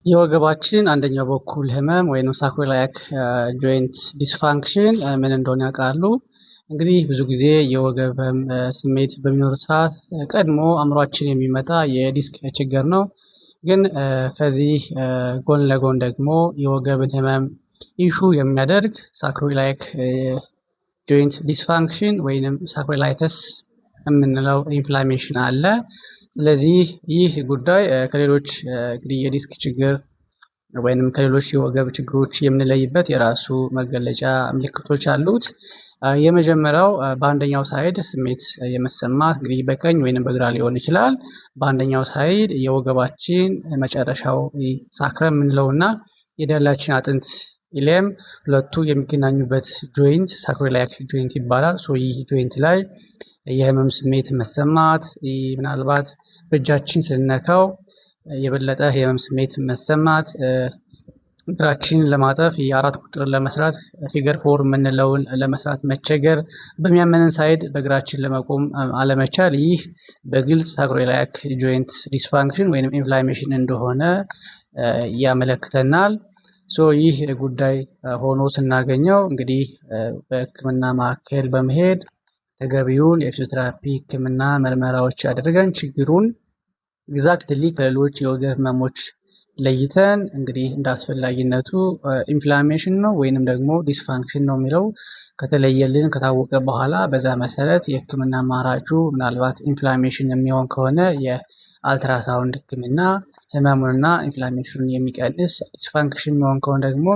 የወገባችን አንደኛው በኩል ህመም ወይም sacroiliac joint dysfunction ምን እንደሆነ ያውቃሉ? እንግዲህ ብዙ ጊዜ የወገብ ህመም ስሜት በሚኖር ሰዓት ቀድሞ አእምሯችን የሚመጣ የዲስክ ችግር ነው። ግን ከዚህ ጎን ለጎን ደግሞ የወገብን ህመም issue የሚያደርግ sacroiliac joint dysfunction ወይንም sacroiliitis የምንለው inflammation አለ። ስለዚህ ይህ ጉዳይ ከሌሎች እንግዲህ የዲስክ ችግር ወይንም ከሌሎች የወገብ ችግሮች የምንለይበት የራሱ መገለጫ ምልክቶች አሉት። የመጀመሪያው በአንደኛው side ስሜት የመሰማት፣ እንግዲህ በቀኝ ወይንም በግራ ሊሆን ይችላል። በአንደኛው side የወገባችን መጨረሻው sacrum የምንለውና የዳሌያችን አጥንት ilium ሁለቱ የሚገናኙበት joint sacroiliac joint ይባላል። So ይህ joint ላይ የህመም ስሜት መሰማት፣ ምናልባት በእጃችን ስንነካው የበለጠ የህመም ስሜት መሰማት፣ እግራችንን ለማጠፍ የአራት ቁጥርን ለመስራት፣ figure four የምንለውን ለመስራት መቸገር፣ በሚያመንን side በእግራችን ለመቆም አለመቻል፣ ይህ በግልጽ sacroiliac joint dysfunction ወይም inflammation እንደሆነ ያመለክተናል። So ይህ ጉዳይ ሆኖ ስናገኘው እንግዲህ በህክምና ማዕከል በመሄድ ተገቢውን የፊዚዮቴራፒ ህክምና ምርመራዎች አድርገን ችግሩን exactly ከሌሎች የወገብ ህመሞች ለይተን እንግዲህ እንደ አስፈላጊነቱ inflammation ነው ወይንም ደግሞ dysfunction ነው የሚለው ከተለየልን፣ ከታወቀ በኋላ በዛ መሰረት የህክምና አማራጩ ምናልባት inflammation የሚሆን ከሆነ የአልትራሳውንድ ህክምና ህመሙንና inflammation ኑን የሚቀንስ፣ dysfunction የሚሆን ከሆነ ደግሞ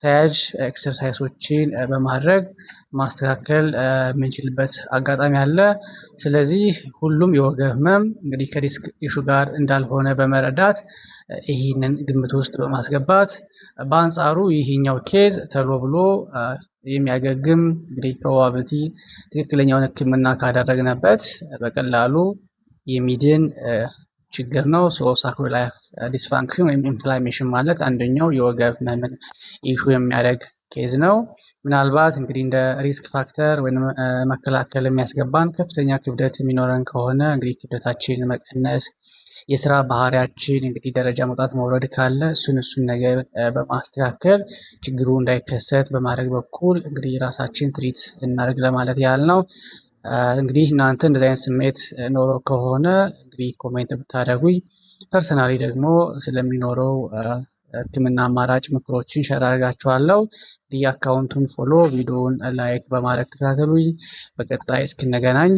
ተያያዥ exercise ኦችን በማድረግ ማስተካከል የምንችልበት አጋጣሚ አለ። ስለዚህ ሁሉም የወገብ ህመም እንግዲህ ከ disc issue ጋር እንዳልሆነ በመረዳት፣ ይህንን ግምት ውስጥ በማስገባት፣ በአንጻሩ ይህኛው case ተሎ ብሎ የሚያገግም፣ እንግዲህ probability ትክክለኛውን ህክምና ካደረግንበት በቀላሉ የሚድን ችግር ነው። So sacroiliac dysfunction ወይም inflammation ማለት አንደኛው የወገብ ህመምን issue የሚያደርግ case ነው። ምናልባት እንግዲህ እንደ risk factor ወይም መከላከል የሚያስገባን ከፍተኛ ክብደት የሚኖረን ከሆነ እንግዲህ ክብደታችን መቀነስ፣ የስራ ባህሪያችን እንግዲህ ደረጃ መውጣት መውረድ ካለ እሱን ነገር በማስተካከል ችግሩ እንዳይከሰት በማድረግ በኩል እንግዲህ ራሳችን treat እናደርግ ለማለት ያህል ነው። እንግዲህ እናንተ እንደዚህ አይነት ስሜት ኖሮ ከሆነ እንግዲህ comment ብታደርጉኝ personally ደግሞ ስለሚኖረው ሕክምና አማራጭ ምክሮችን share አደርጋችኋለሁ። እንግዲህ account ኡን follow፣ ቪዲዮውን like በማድረግ ተከታተሉኝ። በቀጣይ እስክንገናኝ